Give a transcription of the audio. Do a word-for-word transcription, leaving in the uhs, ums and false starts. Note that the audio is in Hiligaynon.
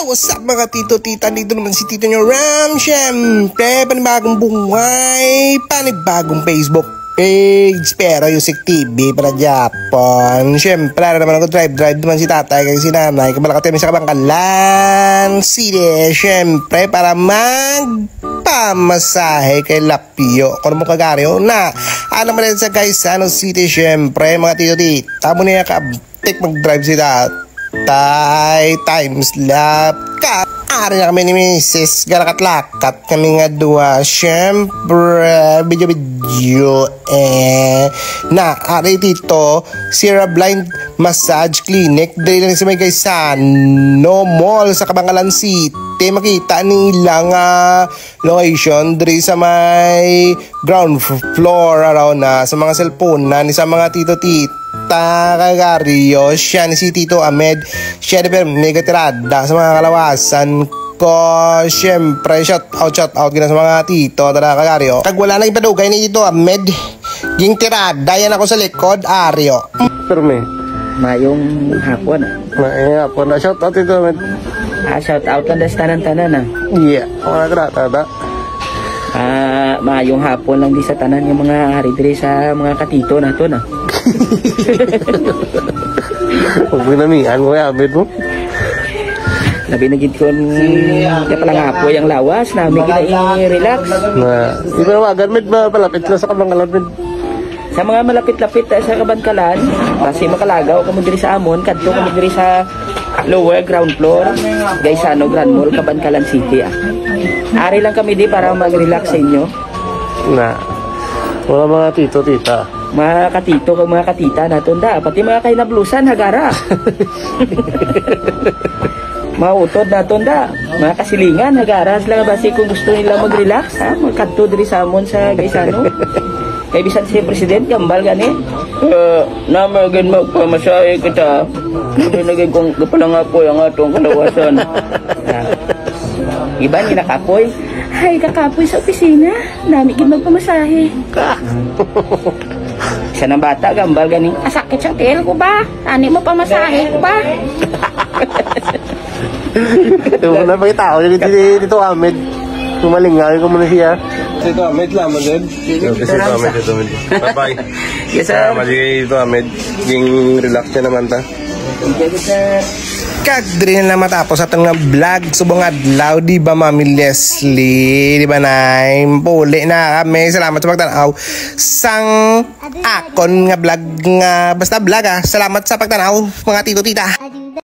What's up, mga tito, tita? Dito naman si Tito nyo Ram. Siyempre, panibagong buhay, panibagong Facebook page. Pero Yusik T V para Japon. Siyempre, ano naman ako, drive-drive naman si tatay kag si nanay. Kabalakat kami sa Kabangkalan City. Siyempre, para magpamasahe kay Lapyo. Kung mo kagaryo na. Ano man sa Gaisano City, siyempre, mga tito, tita. Amo na yung kabtik mag-drive si tatay. Times lap. Ka. Ari na kami ni misis. Galakat-lakat kami nga duha. Siyempre, video-video, eh. Na, ari dito, Sierra Blind Massage Clinic. Dili lang sa may Gaisano Mall sa Kabangalan City. Makita nila nga location diri sa may ground f-, floor, araw na sa mga cellphone na ni sa mga tito-tita kagaryo. Siya ni si Tito Ahmed. Siya ni Permi gatirada sa mga kalawasan ko. Siyempre, shout out, shout out gina sa mga tito, tara kagaryo. Kag wala nang ipadugay ni Tito Ahmed. Ging tirada yan ako sa likod, Aryo. Permi. Mayong hapon, ah. Mayong hapon, ah. Shout out ito, man. Ah, shout out lang sa tanan-tanan, ah. Yeah. Mga grata, da. Ah, mayong hapon lang di sa tanan yung mga hari diri sa mga katito nato, na. Huwag mo namihan mo, Ahmed mo. Labi na gid kon kapalangapoy ang lawas, nami gid na i-relax. Na, ito na, agad, med, ma-, palapit na sa Kabangalan, med. Sa mga malapit-lapit, eh, sa Kabankalan, basi makalagaw kamo diri sa amon, kadto kamo diri sa lower ground floor, Gaisano Grand Mall, Kabankalan City, ah. Ari lang kami di para mag-relax sa inyo. Na, wala mga tito, tita. Mga katito kag mga katita naton da, pati mga kahinablusan, hagara. Mga utod naton da, mga kasilingan, hagara sila basi kung gusto nila mag-relax, ha, magkadto diri sa amon sa Gaisano. Kay bisan si President, gambal gani. Eh, naman gid magpamasahe kita. Hindi na gid kung kapalangapoy ang atong kalawasan. Ah. Iban ginakapoy. Ay, kakapoy sa opisina. Nami gid magpamasahe. Siya ng bata, gambal gani. Asakit sa tiil ko ba? Ani mo pamasahe ko ba? Ito mo na pagkita ko dito, dito, Ahmed. Kumalingaw ko muna siya. Ito, Ahmed, laman din. Ito, Ahmed, ito, Ahmed. Bye-bye. Yes, sir. Ah, mali ito, Ahmed. Ging relax siya naman ta. Kag diri na matapos atong nga vlog subong adlaw, di ba, Mami Leslie? Di ba, Nay? Puli na kami. Salamat sa pagtanaw sang akon nga vlog nga basta vlog, ah. Salamat sa pagtanaw, mga tito, tita.